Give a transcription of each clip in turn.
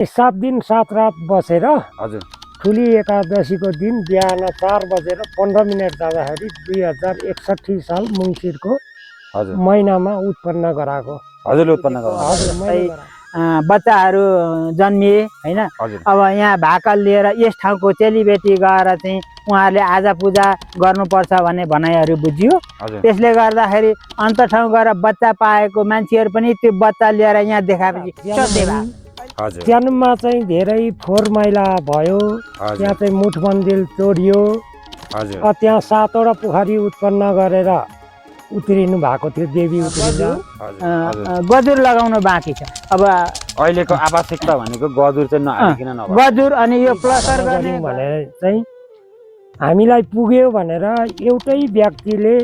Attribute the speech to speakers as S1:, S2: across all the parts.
S1: 7 दिन 7 रात बसेर
S2: हजुर
S1: ठुली एकादशीको दिन बिहान 4 बजेर 15 मिनट जाँदाखेरि 2061 साल मङ्सिरको
S2: हजुर
S1: महिनामा उत्पन्न गराएको।
S2: हजुरले उत्पन्न गर्नु
S1: हजुर, मैले गराएको।
S3: बच्चाहरू जन्मिए हैन।
S2: हजुर
S3: अब यहाँ भाकल लिएर यस ठाउँको चेलीबेटी गएर चाहिँ उहाँहरूले आजा पूजा गर्नुपर्छ भन्ने भनाइहरू बुझियो।
S2: हजुर
S3: त्यसले गर्दाखेरि अन्त ठाउँ गएर बच्चा पाएको मान्छेहरू पनि त्यो बच्चा लिएर यहाँ देखाएपछि सधैँ भयो।
S2: हजुर
S1: च्यानुममा चाहिँ धेरै फोहोर मैला भयो। त्यहाँ चाहिँ मुठ मन्दिर तोडियो।
S2: हजुर
S1: त्यहाँ 7 वटा पोखरी उत्पन्न गरेर उत्रिनु भएको थियो देवी उत्रिँदा।
S3: गजुर लगाउनु बाँकी छ। अब
S2: अहिलेको आवश्यकता भनेको गजुर चाहिँ नहालिकन नभए
S3: गजुर अनि यो प्लस्टर गर्ने
S1: भनेर चाहिँ हामीलाई पुग्यो भनेर एउटै व्यक्तिले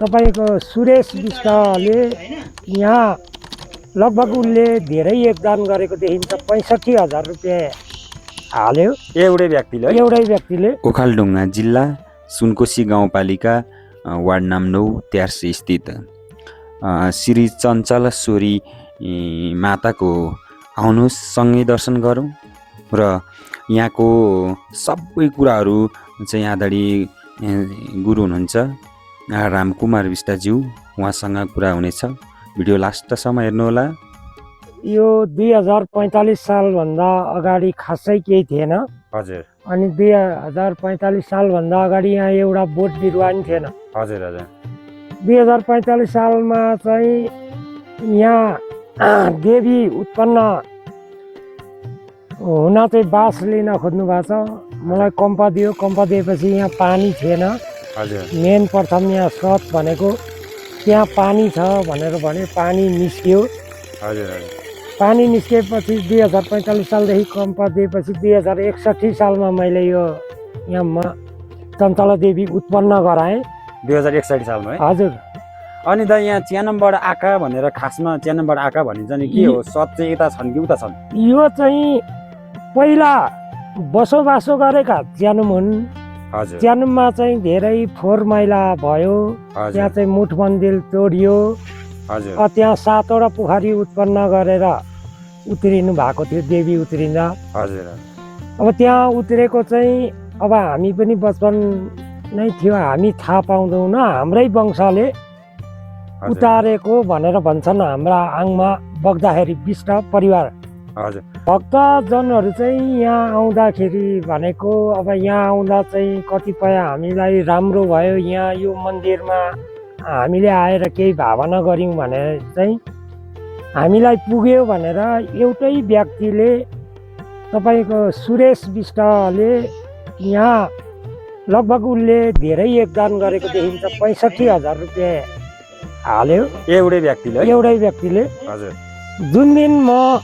S1: तपाईँको सुरेश विष्टले यहाँ लगभग उसले धेरै योगदान गरेको देखिन्छ। 65,000 रुपियाँ हाल्यो
S2: एउटै व्यक्तिले।
S4: ओखलढुङ्गा जिल्ला सुनकोशी गाउँपालिका वार्ड नम्बर 9 त्यार्से स्थित श्री चञ्चलेश्वरी माताको आउनुहोस् सँगै दर्शन गरौँ र यहाँको सबै कुराहरू चाहिँ आदरणीय गुरु हुनुहुन्छ रामकुमार विष्टज्यू, उहाँसँग कुरा हुनेछ। भिडियो लास्टसम्म हेर्नुहोला।
S1: यो 2045 सालभन्दा अगाडि खासै केही थिएन।
S2: हजुर
S1: अनि 2045 सालभन्दा अगाडि यहाँ एउटा बोट बिरुवा नि थिएन।
S2: हजुर हजुर
S1: 2045 सालमा चाहिँ यहाँ देवी उत्पन्न हुन चाहिँ बास लिन खोज्नु भएको छ। मलाई कम्पा दियो। कम्पा दिएपछि यहाँ पानी थिएन।
S2: हजुर
S1: मेन प्रथम यहाँ सत भनेको त्यहाँ पानी छ भनेर भने पानी निस्कियो।
S2: हजुर
S1: पानी निस्केपछि 2045 सालदेखि कम्पा दिएपछि 2061 सालमा मैले यो यहाँ चञ्चला देवी उत्पन्न गराएँ
S2: 2061 सालमा है।
S1: हजुर।
S2: अनि त यहाँ च्यानमबाट आका भनेर खासमा च्यानमबाट आका भनिन्छ नि, के हो? सत चाहिँ यता छन् कि उता छन्?
S1: यो चाहिँ पहिला बसोबासो गरेका च्यानुम हुन्।
S2: हजुर
S1: च्यानुममा चाहिँ धेरै फोहोर मैला भयो। त्यहाँ चाहिँ मुठ मन्दिर तोडियो।
S2: हजुर
S1: त्यहाँ 7 वटा पोखरी उत्पन्न गरेर उत्रिनु भएको थियो देवी उत्रिँदा।
S2: हजुर
S1: अब त्यहाँ उत्रेको चाहिँ अब हामी पनि बचपन नै थियो, हामी थाहा पाउँदैनौँ। हाम्रै वंशले उतारेको भनेर भन्छन् हाम्रा आङमा बग्दाखेरि विष्ट परिवार।
S2: हजुर
S1: भक्तजनहरू चाहिँ यहाँ आउँदाखेरि भनेको अब यहाँ आउँदा चाहिँ कतिपय हामीलाई राम्रो भयो। यहाँ यो मन्दिरमा हामीले आएर केही भावना गऱ्यौँ भनेर चाहिँ हामीलाई पुग्यो भनेर एउटै व्यक्तिले तपाईँको सुरेश विष्टले यहाँ लगभग उसले धेरै योगदान गरेको देखिन्छ। 65,000 रुपियाँ हाल्यो
S2: एउटै व्यक्तिले।
S1: हजुर। जुन दिन म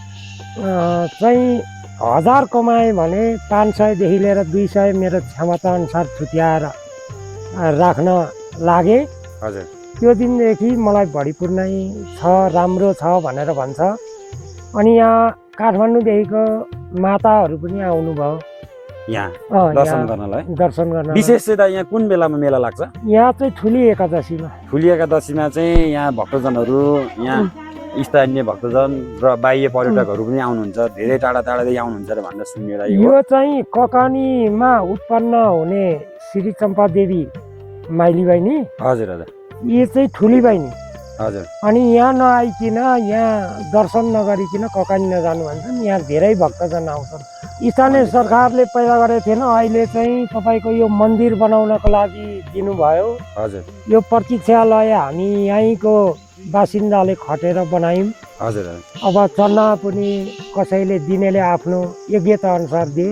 S1: चाहिँ 1000 कमाएँ भने 500 लिएर 200 मेरो क्षमता अनुसार छुट्याएर राख्न लागे।
S2: हजुर
S1: त्यो दिनदेखि मलाई भरिपूर्ण नै छ, राम्रो छ भनेर भन्छ। अनि यहाँ काठमाडौँदेखिको माताहरू पनि आउनुभयो
S2: यहाँ दर्शन गर्नलाई।
S1: दर्शन गर्न।
S2: विशेष चाहिँ त यहाँ कुन बेलामा मेला लाग्छ?
S1: यहाँ चाहिँ ठुली एकादशीमा।
S2: ठुली एकादशीमा चाहिँ यहाँ भक्तजनहरू, यहाँ स्थानीय भक्तजन र बाह्य पर्यटकहरू पनि आउनुहुन्छ। धेरै टाढा टाढादेखि आउनुहुन्छ भनेर सुनेर
S1: यो चाहिँ ककानीमा उत्पन्न हुने श्री चम्पा देवी माइली बहिनी।
S2: हजुर हजुर
S1: यो चाहिँ ठुली बहिनी।
S2: हजुर
S1: अनि यहाँ नआइकन यहाँ दर्शन नगरिकन ककानी नजानु भन्छन्। यहाँ धेरै भक्तजन आउँछन्। स्थानीय सरकारले पैदा गरेको थिएन, अहिले चाहिँ तपाईँको यो मन्दिर बनाउनको लागि दिनुभयो।
S2: हजुर
S1: यो प्रतीक्षालय हामी यहीँको बासिन्दाले खटेर बनायौँ।
S2: हजुर
S1: अब चन्दा पनि कसैले दिनेले आफ्नो योग्यता अनुसार दिए।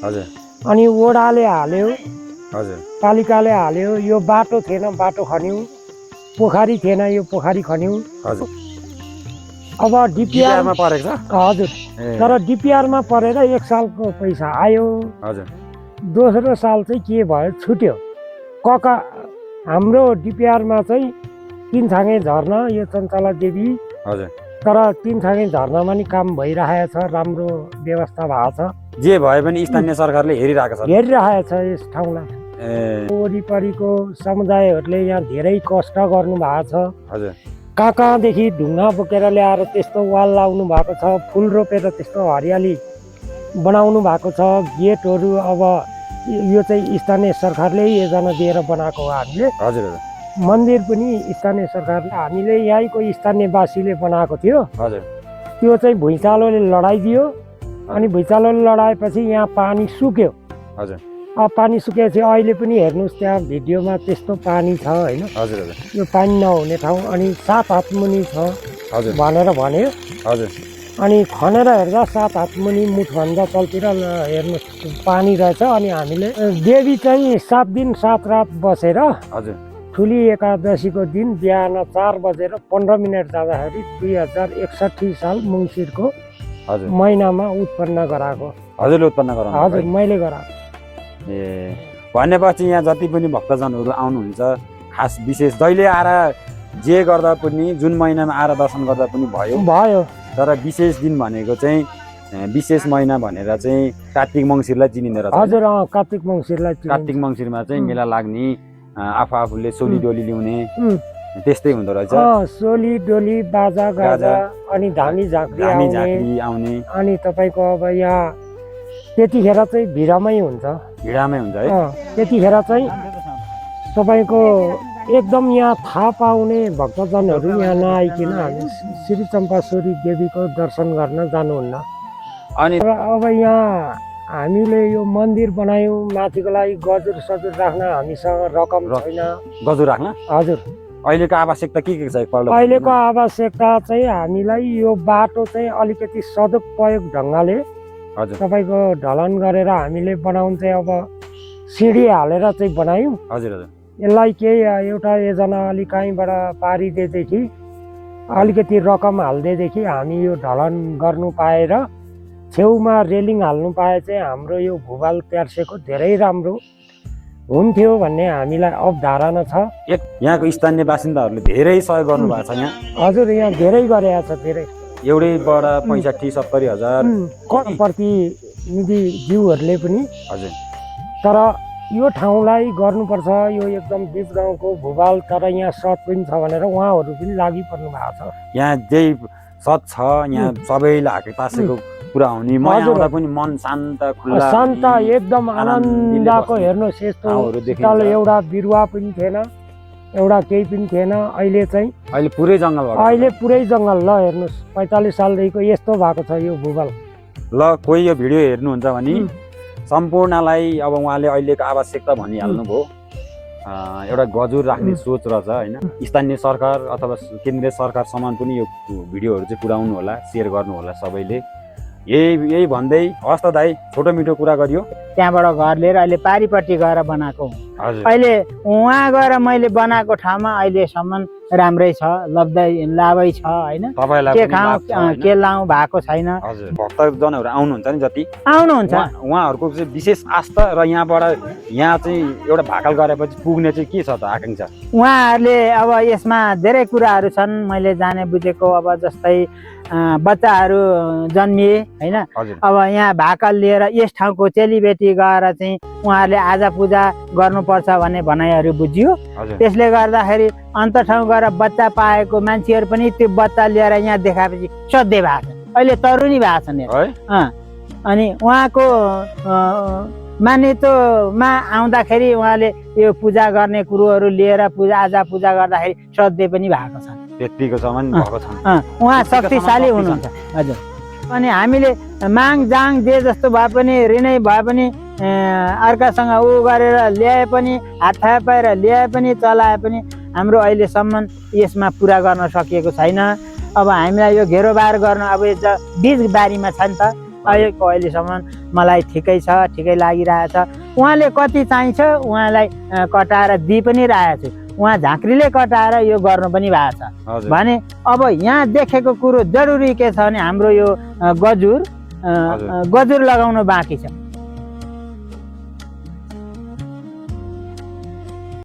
S2: हजुर
S1: अनि वडाले हाल्यो,
S2: हजुर
S1: पालिकाले हाल्यो। यो बाटो थिएन, बाटो खन्यौँ। पोखरी थिएन, यो पोखरी खन्यौँ।
S2: हजुर
S1: अब डिपिआरमा
S2: परेको छ।
S1: हजुर। तर डिपिआरमा परेर 1 सालको पैसा आयो।
S2: हजुर
S1: दोस्रो साल चाहिँ के भयो, छुट्यो। कका हाम्रो डिपिआरमा चाहिँ 3 छाँगे झर्ना यो चञ्चला देवी।
S2: हजुर
S1: तर 3 छाँगे झर्नामा नि काम भइरहेको छ, राम्रो व्यवस्था भएको छ।
S2: जे भए पनि स्थानीय सरकारले हेरिरहेको छ।
S1: हेरिरहेको छ यस ठाउँलाई। वरिपरिको समुदायहरूले यहाँ धेरै कष्ट गर्नु भएको छ।
S2: हजुर
S1: कहाँ कहाँदेखि ढुङ्गा बोकेर ल्याएर त्यस्तो वाल लाउनु भएको छ, फुल रोपेर त्यस्तो हरियाली बनाउनु भएको छ। गेटहरू अब यो चाहिँ स्थानीय सरकारले योजना दिएर बनाएको हो हामीले।
S2: हजुर हजुर
S1: मन्दिर पनि स्थानीय सरकारले हामीले यहीँको स्थानीयवासीले बनाएको थियो।
S2: हजुर
S1: त्यो चाहिँ भुइँचालोले लडाइदियो अनि भुइँचालोले लडाएपछि यहाँ पानी सुक्यो।
S2: हजुर
S1: अब पानी सुकेपछि अहिले पनि हेर्नुहोस् त्यहाँ भिडियोमा त्यस्तो पानी छ होइन।
S2: हजुर हजुर
S1: यो पानी नहुने ठाउँ अनि 7 हात मुनि छ
S2: हजुर
S1: भनेर भन्यो।
S2: हजुर
S1: अनि खनेर हेर्दा 7 हात मुनि मुठभन्दा तलतिर हेर्नुहोस् पानी रहेछ। अनि हामीले देवी चाहिँ 7 दिन 7 रात बसेर
S2: हजुर
S1: ठुली एकादशीको दिन बिहान 4 बजेर 15 मिनट जाँदाखेरि 2061 साल मङ्सिरको
S2: हजुर
S1: महिनामा उत्पन्न गराएको।
S2: हजुरले उत्पन्न गराउनु
S1: हजुर मैले गराएको।
S2: ए भनेपछि यहाँ जति पनि भक्तजनहरू आउनुहुन्छ खास विशेष जहिले आएर जे गर्दा पनि जुन महिनामा आएर दर्शन गर्दा पनि भयो। तर विशेष दिन भनेको चाहिँ विशेष महिना भनेर चाहिँ कार्तिक मङ्सिरलाई चिनिँदो रहेछ।
S1: हजुर कार्तिक मङ्सिरलाई
S2: कार्तिक मङ्सिरमा चाहिँ मेला लाग्ने आफूले सोली डोली ल्याउने त्यस्तै हुँदो रहेछ।
S1: सोली डोली बाजा गाजा अनि धामी झाँक्री
S2: आउने
S1: अनि तपाईँको अब यहाँ त्यतिखेर चाहिँ भिडमै हुन्छ
S2: है।
S1: त्यतिखेर चाहिँ तपाईँको एकदम यहाँ थाहा पाउने भक्तजनहरू यहाँ नआइकन हामी श्री चम्पाश्वरी देवीको दर्शन गर्न जानुहुन्न।
S2: अनि
S1: अब यहाँ हामीले यो मन्दिर बनायौँ, माथिको लागि गजुर सजुर राख्न हामीसँग रकम छैन।
S2: गजुर राख्न
S1: हजुर
S2: अहिलेको आवश्यकता के छ एकपल्ट?
S1: अहिलेको आवश्यकता चाहिँ हामीलाई यो बाटो चाहिँ अलिकति सदुपयोग ढङ्गले
S2: हजुर
S1: तपाईँको ढलन गरेर हामीले बनाउनु चाहिँ अब सिडी हालेर चाहिँ बनायौँ।
S2: हजुर हजुर
S1: यसलाई केही एउटा योजना अलिक कहीँबाट पारिदिएदेखि अलिकति रकम हालिदिएदेखि हामी यो ढलन गर्नु पाएर छेउमा रेलिङ हाल्नु पाए चाहिँ हाम्रो यो भूभाल त्यार्सेको धेरै राम्रो हुन्थ्यो भन्ने हामीलाई अवधारणा छ।
S2: यहाँको स्थानीय बासिन्दाहरूले धेरै सहयोग गर्नुभएको छ यहाँ।
S1: हजुर यहाँ धेरै गरेको छ, धेरै
S2: एउटैबाट 65-70 हजार
S1: प्रतिनिधिज्यूहरूले पनि।
S2: हजुर
S1: तर यो ठाउँलाई गर्नुपर्छ, यो एकदम बिच गाउँको भूभाल तर यहाँ सत पनि छ भनेर उहाँहरू पनि लागि पर्नु भएको छ।
S2: यहाँ जे सत छ यहाँ सबैलाई हाके तासेको कुरा हुने म आउँदा पनि मन शान्त खुल्ला
S1: शान्त एकदम आनन्दको हेर्नुहोस् यस्तो एउटा बिरुवा पनि थिएन, एउटा केही पनि थिएन। अहिले
S2: पुरै जङ्गल भएको।
S1: अहिले पुरै जङ्गल ल हेर्नुहोस् 45 सालदेखिको यस्तो भएको छ यो भूभाल।
S2: ल कोही यो भिडियो हेर्नुहुन्छ भने सम्पूर्णलाई अब उहाँले अहिलेको आवश्यकता भनिहाल्नुभयो। एउटा गजुर राख्ने सोच रहेछ होइन। स्थानीय सरकार अथवा केन्द्रीय सरकारसम्म पनि यो भिडियोहरू चाहिँ पुर्याउनु होला, सेयर गर्नु होला सबैले। यही भन्दै हस् त दाइ, छोटो मिठो कुरा गरियो।
S3: त्यहाँबाट घर लिएर अहिले पारिपट्टि गएर बनाएको। अहिले उहाँ गएर मैले बनाएको ठाउँमा अहिलेसम्म राम्रै छ, लाभै छ होइन। के लाउँ भएको छैन।
S2: भक्तजनहरू आउनुहुन्छ नि जति
S3: आउनुहुन्छ
S2: उहाँहरूको चाहिँ विशेष आस्था र यहाँ चाहिँ एउटा भाकल गरेपछि पुग्ने चाहिँ के छ त आकांक्षा?
S3: उहाँहरूले अब यसमा धेरै कुराहरू छन् मैले जाने बुझेको। अब जस्तै बच्चाहरू जन्मिए होइन, अब यहाँ भाकल लिएर यस ठाउँको चेलीबेटी गएर चाहिँ उहाँहरूले आजा पूजा गर्नुपर्छ भन्ने भनाइहरू बुझियो। त्यसले गर्दाखेरि अन्त ठाउँ गएर बच्चा पाएको मान्छेहरू पनि त्यो बच्चा लिएर यहाँ देखाएपछि सधैँ भएको छ। अहिले तरुनी भएको छ नि। अनि उहाँको मान्यतामा आउँदाखेरि उहाँले यो पूजा गर्ने कुरोहरू लिएर आजा पूजा गर्दाखेरि सधैँ पनि भएको छ। उहाँ शक्तिशाली हुनुहुन्छ। हजुर अनि हामीले मागजाङ जे जस्तो भए पनि ऋणै भए पनि अर्कासँग ऊ गरेर ल्याए पनि हात थापेर ल्याए पनि चलाए पनि हाम्रो अहिलेसम्म यसमा पुरा गर्न सकिएको छैन। अब हामीलाई यो घेरोबार गर्न अब बिच बारीमा छ नि त। अहिलेसम्म मलाई ठिकै छ, ठिकै लागिरहेछ। उहाँले कति चाहिन्छ उहाँलाई कटाएर दिइ पनि रहेको छु। उहाँ झाँक्रीले कटाएर यो गर्नु पनि भएको छ भने अब यहाँ देखेको कुरो जरुरी के छ भने हाम्रो यो गजुर लगाउनु बाँकी छ।